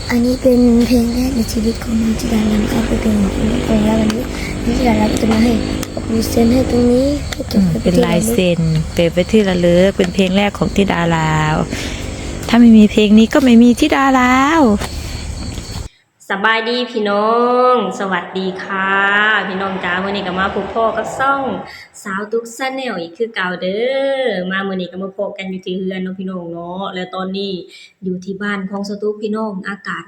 ອັນນີ້ເປັນເພງແລກໃນຊີວິດຂອງນ້ອງທິດາລາວ ກໍເປັນເພງຂອງນ້ອງທິດາລາວ. ວັນນີ້ນ້ອງທິດາລາວກໍຈະມາໃຫ້ຂອບຄຸນເຊັນໃຫ້ຕົງນີ້ ເກັບໄວ້ເປັນລາຍເຊັນ ເກັບໄວ້ທີ່ລະລຶກ ເປັນເພງແລກຂອງທິດາລາວ. ຖ້າໄມ່ມີເພງນີ້ກໍໄມ່ມີທິດາລາວ. ສະບາຍດີພີ່ນ້ອງ ສະຫວັດດີຄ່ະ ພີ່ນ້ອງຈ້າ. ມື້ນີ້ກໍມາພົບພໍ້ກັບຊ່ອງສາວຕຸກ Channel ອີກຄືເກົ່າເດີ. ມາມື້ນີ້ກໍມາພໍ້ກັນຢູ່ທີ່ເຮືອນເນາະ ພີ່ນ້ອງເນາະ. ແລະຕອນນີ້ຢູ່ທີ່ບ້ານຂອງສາວຕຸກ ພີ່ນ້ອງ, ອາກາດ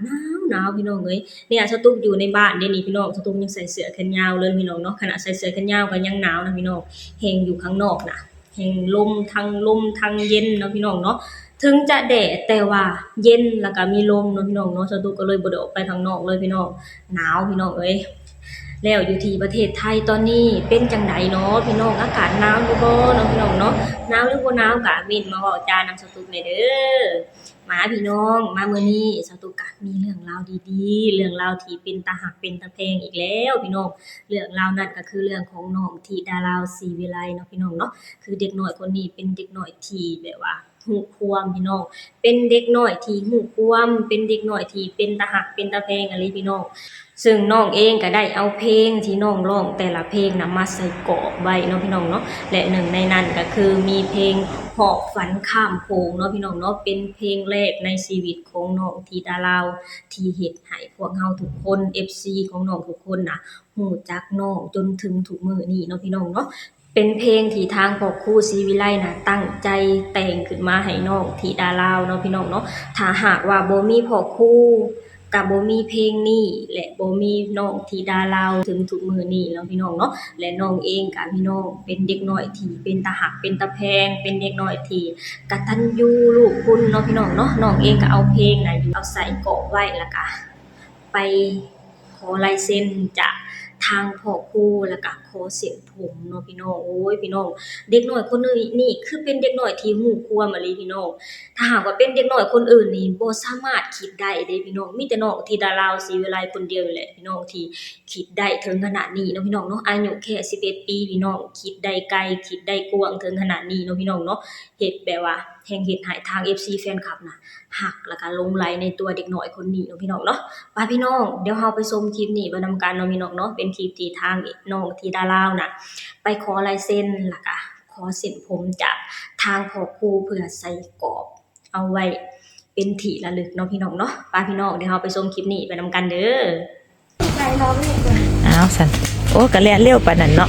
ໜາວໆ ພີ່ນ້ອງເອີຍ. ນີ້ສາວຕຸກຢູ່ໃນບ້ານເດ້ນີ້ ພີ່ນ້ອງ, ສາວຕຸກຍັງໃສ່ເສື້ອແຂນຍາວເລີຍ ພີ່ນ້ອງເນາະ. ຂະໜາດໃສ່ເສື້ອແຂນຍາວກໍຍັງໜາວນະ ພີ່ນ້ອງ, ແຮງຢູ່ຂ້າງນອກນະ. ແຮງລົມ ທັງລົມທັງເຢັນເນາະ ພີ່ນ້ອງເນາະ. ເຖິງຈະແດດ ແຕ່ວ່າເຢັນ ແລ້ວກໍມີລົມເນາະ ພີ່ນ້ອງເນາະ. ສາວຕຸກກໍເລີຍບໍ່ໄດ້ອອກໄປຂ້າງນອກເລີຍ ພີ່ນ້ອງ, ໜາວ ພີ່ນ້ອງເອີຍ. ແລ້ວຢູ່ທີ່ປະເທດໄທຕອນນີ້ເປັນຈັ່ງໃດເນາະ ພີ່ນ້ອງ? ອາກາດໜາວຢູ່ບໍ່ເນາະ ພີ່ນ້ອງເນາະ? ໜາວຫຼືບໍ່ໜາວ ກໍເມັ້ນມາເວົ້າຈານຳສາວຕຸກແດ່ເດີ. ມາພີ່ນ້ອງ ມາມື້ນີ້ສາວຕຸກກະມີເລື່ອງລາວດີໆ ເລື່ອງລາວທີ່ເປັນຕາຮັກເປັນຕາແພງອີກແລ້ວ ພີ່ນ້ອງ. ເລື່ອງລາວນັ້ນກໍຄືເລື່ອງຂອງນ້ອງທິດາລາວ ສີວິໄລເນາະ ພີ່ນ້ອງເນາະ. ຄືເດັກນ້ອຍຄົນນີ້ເປັນເດັກນ້ອຍທີ່ແບບວ່າຮູ້ຄວາມ ພີ່ນ້ອງ, ເປັນເດັກນ້ອຍທີ່ຮູ້ຄວາມ ເປັນເດັກນ້ອຍທີ່ເປັນຕາຮັກເປັນຕາແພງອີ່ຫຼີ ພີ່ນ້ອງ. ເຊິ່ງນ້ອງເອງກໍໄດ້ເອົາເພງທີ່ນ້ອງຮ້ອງແຕ່ລະເພງນະມາໃສ່ກອບໄວ້ເນາະ ພີ່ນ້ອງເນາະ. ແລະໜຶ່ງໃນນັ້ນກໍຄືມີເພງຫອບຝັນຂ້າມໂຂງເນາະ ພີ່ນ້ອງເນາະ, ເປັນເພງແລກໃນຊີວິດຂອງນ້ອງທິດາລາວ ທີ່ເຮັດໃຫ້ພວກເຮົາທຸກຄົນ ເອັຟຊີ ຂອງນ້ອງທຸກຄົນນະຮູ້ຈັກນ້ອງຈົນເຖິງທຸກມື້ນີ້ເນາະ ພີ່ນ້ອງເນາະ. ເປັນເພງທີ່ທາງພໍ່ຄູສີວິໄລນະຕັ້ງໃຈແຕ່ງຂຶ້ນມາໃຫ້ນ້ອງທິດາລາວເນາະ ພີ່ນ້ອງເນາະ. ຖ້າຫາກວ່າບໍ່ມີພໍ່ຄູ ກະບໍ່ມີເພງນີ້ ແລະ ບໍ່ມີນ້ອງທິດາລາວເຖິງທຸກມື້ນີ້ເນາະ ພີ່ນ້ອງເນາະ. ແລະ ນ້ອງເອງກະ ພີ່ນ້ອງ ເປັນເດັກນ້ອຍທີ່ເປັນຕາຮັກເປັນຕາແພງ ເປັນເດັກນ້ອຍທີ່ກະຕັນຍູລູກຄຸນເນາະ ພີ່ນ້ອງເນາະ. ນ້ອງເອງກະເອົາເພງນະຢູ່ ເອົາໃສ່ກອບໄວ້ ແລ້ວກະ ໄປຂໍລາຍເຊັນຈາກທາງພໍ່ຄູ ແລ້ວກະຂໍເສັ້ນຜົມເນາະ ພີ່ນ້ອງ. ໂອ້ຍ ພີ່ນ້ອງ ເດັກນ້ອຍຄົນນີ້ ນີ້ຄືເປັນເດັກນ້ອຍທີ່ຮູ້ຄວາມອີ່ຫຼີ ພີ່ນ້ອງ. ຖ້າຫາກວ່າເປັນເດັກນ້ອຍຄົນອື່ນນີ້ ບໍ່ສາມາດຄິດໄດ້ເດ້ ພີ່ນ້ອງ. ມີແຕ່ນ້ອງທິດາລາວ ສີວິໄລ ຄົນດຽວນີ້ແຫຼະ ພີ່ນ້ອງ ທີ່ຄິດໄດ້ເຖິງຂະໜາດນີ້ເນາະ ພີ່ນ້ອງເນາະ. ອາຍຸແຄ່ສິບເອັດປີ ພີ່ນ້ອງ ຄິດໄດ້ໄກ ຄິດໄດ້ກວ້າງເຖິງຂະໜາດນີ້ເນາະ ພີ່ນ້ອງເນາະ. ເຮັດແບບວ່າ ແຮ່ງເຮັດໃຫ້ທາງ ເອັຟຊີ ແຟນຄລັບນະ ຮັກ ແລ້ວກະຫຼົງໄຫຼໃນຕົວເດັກນ້ອຍຄົນນີ້ເນາະ ພີ່ນ້ອງເນາະ. ໄປພີ່ນ້ອງ ດຽວເຮົາໄປຊົມຄລິບນີ້ໄປນຳກັນເນາະ ພີ່ນ້ອງເນາະ. ເປັນຄລິບທີ່ທາງນ້ອງທິດາລາວນະ ໄປຂໍລາຍເຊັນ ແລ້ວກະຂໍເສັ້ນຜົມຈາກທາງພໍ່ຄູ ເພື່ອໃສ່ກອບເອົາໄວ້ເປັນທີ່ລະລຶກເນາະ ພີ່ນ້ອງເນາະ. ໄປພີ່ນ້ອງ ດຽວເຮົາໄປຊົມຄລິບນີ້ໄປນຳກັນເດີ. ອ້າວ ຊັ້ນ ໂອ້ ກະແລ່ນເລັວປານນັ້ນເນາະ.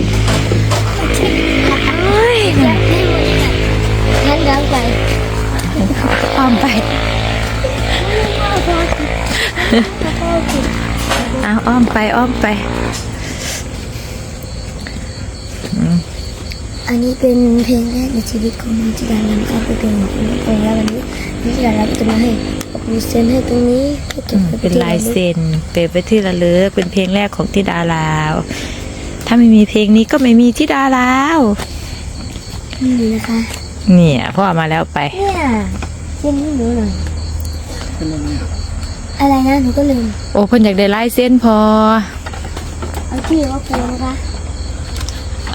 ໂອ້ຍ ຫັ້ນເດີໄປ ອ້ອມໄປ ອ້າວ ອ້ອມໄປ ອ້ອມໄປ. ອືມ ອັນນີ້ເປັນເພງແລກໃນຊີວິດຂອງນ້ອງທິດາລາວ ກໍເປັນເພງແລກ. ວັນນີ້ນ້ອງທິດາລາວກໍຈະມາໃຫ້ຂອບຄຸນເຊັນໃຫ້ຕົງນີ້ ເກັບໄວ້ເປັນລາຍເຊັນ ເກັບໄວ້ທີ່ລະລຶກ ເປັນເພງແລກຂອງທິດາລາວ. ຖ້າໄມ່ມີເພງນີ້ກໍໄມ່ມີທິດາລາວ. ນີ້ນະຄະ ເນ່ຍ ພໍ່ມາແລ້ວ ໄປ ເນ່ຍ ເຊັນໃຫ້ໜູໜ້ອຍ. ອະໄລນະ? ໜູກໍລືມ. ໂອ້ ເພິ່ນຢາກໄດ້ລາຍເຊັນພໍ່. ເອົາຊື່ພໍ່ນະຄະ.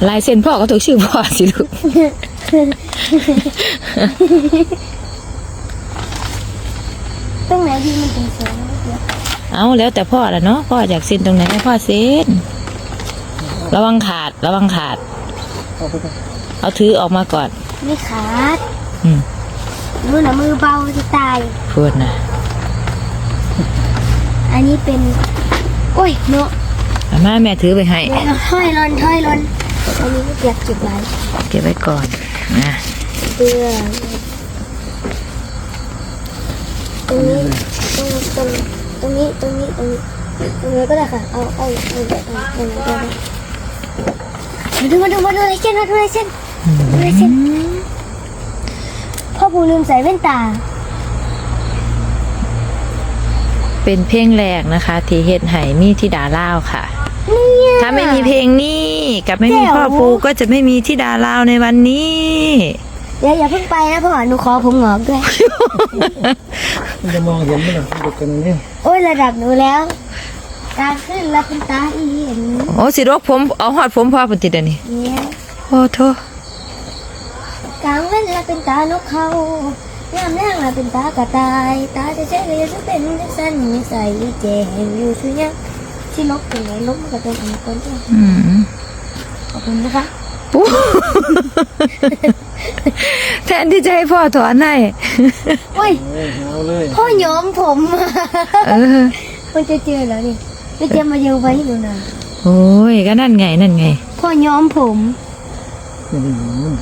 ລາຍເຊັນພໍ່ກໍຕ້ອງຊື່ພໍ່ຊິລູກ. ຕົງໃດດີມັນເປັນເຊັນ? ເອົາ ແລ້ວແຕ່ພໍ່ລະເນາະ ພໍ່ຢາກເຊັນຕົງໃດໃຫ້ພໍ່ເຊັນ. ລະວັງຂາດ ລະວັງຂາດ. ເອົາໄປກ່ອນ ເອົາຖືອອກມາກ່ອນ. ໄມ່ຂາດ. ອືມ ມືນະ ມືເບົາຊິຕາຍ ພຸ້ນນະ. ອັນນີ້ເປັນ ໂອ້ຍເນາະ. ເອົາມາ ແມ່ຖືໄວ້ໃຫ້. ຖອຍລ່ອນ ຖອຍລ່ອນ. ອັນນີ້ບໍ່ຢາກເກັບຫຼາຍ ເກັບໄວ້ກ່ອນນະ ເພື່ອ ຕົງນີ້ ຕົງ ຕົງ ຕົງນີ້ ຕົງນີ້ ຕົງນີ້ ຕົງນີ້ກໍໄດ້ຄ່ະ. ເອົາ ເອົາ ເອົາ ເອົາ ເອົາ ເອົາ ມາດູ ມາດູ ມາດູລາຍເຊັນ ມາດູລາຍເຊັນ ອືມ ລາຍເຊັນ. ພໍ່ຜູ້ລືມໃສ່ແວ່ນຕາ. ເປັນເພງແລກນະຄະ ທີ່ເຮັດໃຫ້ມີທິດາລາວຄ່ະ. ເນ່ຍ ຖ້າໄມ່ມີເພງນີ້ ກັບໄມ່ມີພໍ່ຜູ້ ແຈ໋ວ ກໍຈະໄມ່ມີທິດາລາວໃນວັນນີ້. ດຽວຢ່າເພິ່ງໄປນະ ພໍ່ ໜູຂໍຜົມງອກດ້ວຍ. ມັນຈະມອງເຫັນບໍ່ລະ? ມັນເປັນຈັ່ງນີ້. ໂອ້ຍ ລະດັບໜູແລ້ວ ກາງຄືນລະເປັນຕາອີ່ເຫັນ. ໂອ້ ຊິດົກຜົມ ເອົາຮອດຜົມພໍ່ພຸ້ນຕິດຽວນີ້. ໂອ້ໂທ້ ກາງເວັນລະເປັນຕານົກເຂົາ. ຍາມແລງລະເປັນຕາກະຕ່າຍ ຕາແທ້ໆກະຢ່າຄືເປັນຈັ່ງຊັ້ນ ນິໄສແຈ້ງຢູ່ຊຸຍາມ ຊິຫຼົບໄປໃສຫຼົບມັນກະເປັນອັນກ່ອນເດ້. ອືມ ຂອບຄຸນນະຄະ. ໂອ້ ແທນທີ່ຈະໃຫ້ພໍ່ຖອນໃຫ້ ໂອ້ຍ ໂອ້ຍ ຫາວເລີຍ ພໍ່ຍ້ອມຜົມ. ເອີ ມັນຈະເຈີແລ້ວນີ້ ໄປເຕຍມາເຢີໄວ້ຢູ່ນະ. ໂອ້ຍ ກະນັ້ນໄງ ນັ້ນໄງ ພໍ່ຍ້ອມຜົມ. ບໍ່ໄດ້ຍ້ອມ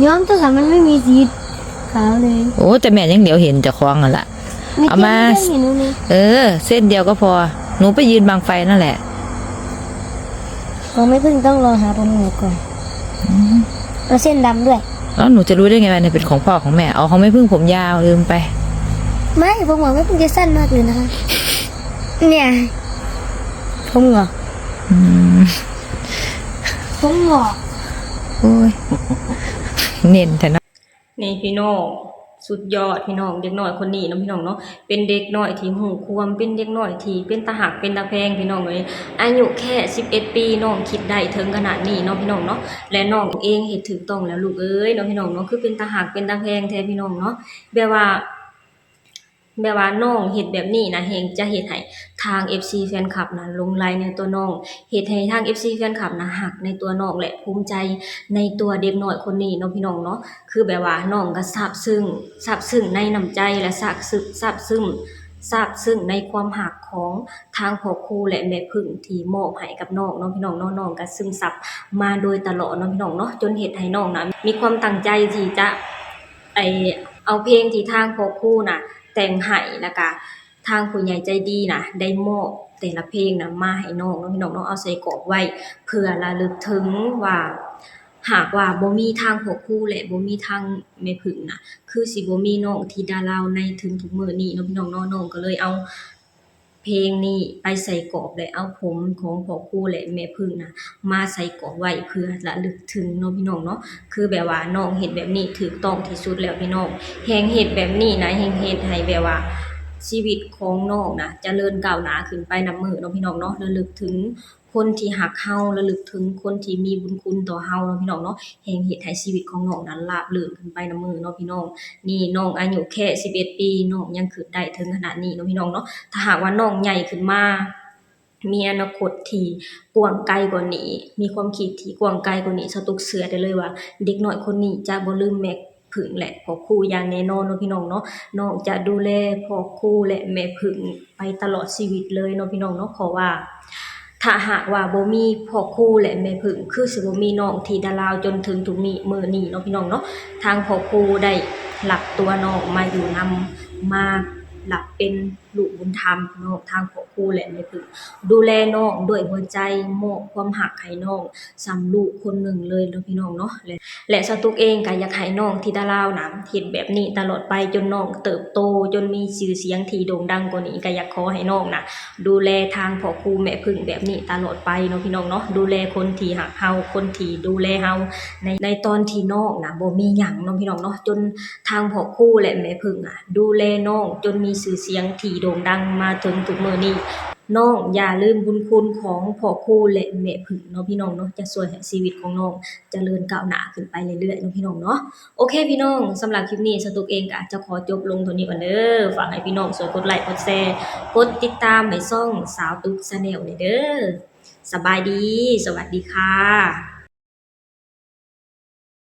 ຍ້ອມຕົວະ ມັນໄມ່ມີສີຂາວເລີຍ. ໂອ້ ແຕ່ແມ່ຍັງຫຼຽວເຫັນເຈົ້າຂອງຫັ້ນລະ. ເອົາມາ ເອີ ເສັ້ນດຽວກໍພໍ ໜູໄປຢືນບັ້ງໄຟນັ້ນແຫຼະ. ຂອງແມ່ເພິ່ງຕ້ອງລໍຫາຜົມຫງອກກ່ອນ. ອືມ ເອົາເສັ້ນດຳດ້ວຍ. ເອົ້າ ໜູຈະຮູ້ໄດ້ໄງວ່າອັນນີ້ເປັນຂອງພໍ່ຂອງແມ່? ເອົາ ຂອງແມ່ເພິ່ງຜົມຍາວ ລືມໄປ. ໄມ່ ຜົມຫງອກແມ່ເພິ່ງຈະສັ້ນມາກເລີຍນະຄະ. ເນ່ຍ ຜົມຫງອກ. ອືມ ຜົມຫງອກ. ໂອ້ຍ ເນັ້ນແທ້ເນາະ. ນີ້ພີ່ນ້ອງ ສຸດຍອດພີ່ນ້ອງ ເດັກນ້ອຍຄົນນີ້ເນາະພີ່ນ້ອງເນາະ ເປັນເດັກນ້ອຍທີ່ຮູ້ຄວາມ ເປັນເດັກນ້ອຍທີ່ເປັນຕາຮັກເປັນຕາແພງພີ່ນ້ອງເອີຍ. ອາຍຸແຄ່ສິບເອັດປີ ນ້ອງຄິດໄດ້ເຖິງຂະໜາດນີ້ເນາະພີ່ນ້ອງເນາະ ແລະ ນ້ອງເອງເຮັດຖືກຕ້ອງແລ້ວລູກເອີຍເນາະພີ່ນ້ອງເນາະ ຄືເປັນຕາຮັກເປັນຕາແພງແທ້ພີ່ນ້ອງເນາະ. ແບບວ່າ ແບບວ່ານ້ອງເຮັດແບບນີ້ນະ ແຮ່ງຈະເຮັດໃຫ້ທາງເອັຟຊີແຟນຄລັບນະຫຼົງໄຫຼໃນຕົວນ້ອງ ເຮັດໃຫ້ທາງເອັຟຊີແຟນຄລັບນະຮັກໃນຕົວນ້ອງ ແລະ ພູມໃຈໃນຕົວເດັກນ້ອຍຄົນນີ້ເນາະພີ່ນ້ອງເນາະ. ຄືແບບວ່ານ້ອງກະຊາບຊຶ້ງ ຊາບຊຶ້ງໃນນ້ຳໃຈ ແລະ ຊາບຊຶ້ງ ຊາບຊຶ້ງ ຊາບຊຶ້ງໃນຄວາມຮັກຂອງທາງພໍ່ຄູ ແລະ ແມ່ເພິ່ງທີ່ມອບໃຫ້ກັບນ້ອງເນາະພີ່ນ້ອງເນາະ. ນ້ອງກະຊຶມຊັບມາໂດຍຕະຫຼອດເນາະພີ່ນ້ອງເນາະ ຈົນເຮັດໃຫ້ນ້ອງນະມີຄວາມຕັ້ງໃຈທີ່ຈະ ໄອ້ ເອົາເພງທີ່ທາງພໍ່ຄູນະແຕ່ງໃຫ້ ແລ້ວກະທາງຜູ້ໃຫຍ່ໃຈດີນະໄດ້ມອບແຕ່ລະເພງນະມາໃຫ້ນ້ອງເນາະພີ່ນ້ອງເນາະ ເອົາໃສ່ກອບໄວ້ເພື່ອລະລຶກເຖິງວ່າ ຫາກວ່າບໍ່ມີທາງພໍ່ຄູ ແລະ ບໍ່ມີທາງແມ່ເພິ່ງນະ ຄືຊິບໍ່ມີນ້ອງທິດາລາວໃນເຖິງທຸກມື້ນີ້ເນາະພີ່ນ້ອງເນາະ. ນ້ອງກະເລີຍເອົາ ເພງນີ້ໄປໃສ່ກອບ ແລະ ເອົາຜົມຂອງພໍ່ຄູ ແລະ ແມ່ເພິ່ງນະ ມາໃສ່ກອບໄວ້ເພື່ອລະລຶກເຖິງເນາະພີ່ນ້ອງເນາະ. ຄືແບບວ່ານ້ອງເຮັດແບບນີ້ຖືກຕ້ອງທີ່ສຸດແລ້ວພີ່ນ້ອງ ແຮ່ງເຮັດແບບນີ້ນະ ແຮ່ງເຮັດໃຫ້ແບບວ່າຊີວິດຂອງນ້ອງນະຈະເລີນກ້າວໜ້າຂຶ້ນໄປນຳມື້ເນາະພີ່ນ້ອງເນາະ ລະລຶກເຖິງ ຄົນທີ່ຮັກເຮົາ ລະລຶກເຖິງຄົນທີ່ມີບຸນຄຸນຕໍ່ເຮົາເນາະພີ່ນ້ອງເນາະ ແຮ່ງເຮັດໃຫ້ຊີວິດຂອງນ້ອງນັ້ນລາບລື່ນຂຶ້ນໄປນຳມື້ເນາະພີ່ນ້ອງ. ນີ້ນ້ອງອາຍຸແຄ່ສິບເອັດປີ ນ້ອງຍັງຄິດໄດ້ເຖິງຂະໜາດນີ້ເນາະພີ່ນ້ອງເນາະ. ຖ້າຫາກວ່ານ້ອງໃຫຍ່ຂຶ້ນມາ ມີອະນາຄົດທີ່ກວ້າງໄກກວ່ານີ້ ມີຄວາມຄິດທີ່ກວ້າງໄກກວ່ານີ້ ສະຕຸກເຊື່ອໄດ້ເລີຍວ່າເດັກນ້ອຍຄົນນີ້ຈະບໍ່ລືມແມ່ ເພິ່ງ ແລະ ພໍ່ຄູຢ່າງແນ່ນອນເນາະພີ່ນ້ອງເນາະ. ນ້ອງຈະດູແລພໍ່ຄູ ແລະ ແມ່ເພິ່ງໄປຕະຫຼອດຊີວິດເລີຍເນາະພີ່ນ້ອງເນາະ ເພາະວ່າຖ້າຫາກວ່າບໍ່ມີພໍ່ຄູ ແລະ ແມ່ເພິ່ງ ຄືຊິບໍ່ມີນ້ອງທິດາລາວຈົນເຖິງທຸກນີ້ ມື້ນີ້ເນາະພີ່ນ້ອງເນາະ. ທາງພໍ່ຄູໄດ້ຮັບຕົວນ້ອງມາຢູ່ນຳ ມາຮັບເປັນລູກບຸນທຳເນາະ. ທາງພໍ່ຄູ ແລະ ແມ່ເພິ່ງດູແລນ້ອງດ້ວຍຫົວໃຈ ມອບຄວາມຮັກໃຫ້ນ້ອງ ສ່ຳລູກຄົນໜຶ່ງເລີຍເນາະພີ່ນ້ອງເນາະ ແລະ ແລະ ສາວຕຸກເອງກະຢາກໃຫ້ນ້ອງທິດາລາວນະ ເຮັດແບບນີ້ຕະຫຼອດໄປ ຈົນນ້ອງເຕີບໂຕ ຈົນມີຊື່ສຽງທີ່ໂດ່ງດັງກວ່ານີ້ ກະຢາກຂໍໃຫ້ນ້ອງນະ ດູແລທາງພໍ່ຄູແມ່ເພິ່ງແບບນີ້ຕະຫຼອດໄປເນາະພີ່ນ້ອງເນາະ ດູແລຄົນທີ່ຮັກເຮົາ ຄົນທີ່ດູແລເຮົາ ໃນ ໃນຕອນທີ່ນ້ອງນະບໍ່ມີຫຍັງເນາະພີ່ນ້ອງເນາະ ຈົນທາງພໍ່ຄູ ແລະ ແມ່ເພິ່ງນະ ດູແລນ້ອງຈົນມີຊື່ສຽງທີ່ໂດ່ງດັງມາເຖິງທຸກມື້ນີ້. ນ້ອງຢ່າລືມບຸນຄຸນຂອງພໍ່ຄູ ແລະ ແມ່ເພິ່ງເນາະພີ່ນ້ອງເນາະ ຈະຊ່ວຍໃຫ້ຊີວິດຂອງນ້ອງຈະເລີນກ້າວໜ້າຂຶ້ນໄປເລື້ອຍໆເນາະພີ່ນ້ອງເນາະ. ໂອເຄພີ່ນ້ອງ ສຳລັບຄລິບນີ້ ສາວຕຸກເອງກະຈະຂໍຈົບລົງເທົ່ານີ້ກ່ອນເດີ. ຝາກໃຫ້ພີ່ນ້ອງຊ່ວຍກົດໄລ ກົດແຊ ກົດຕິດຕາມໃຫ້ຊ່ອງສາວຕຸກ Channel ແດ່ເດີ. ສະບາຍດີ ສະຫວັດດີຄ່ະ.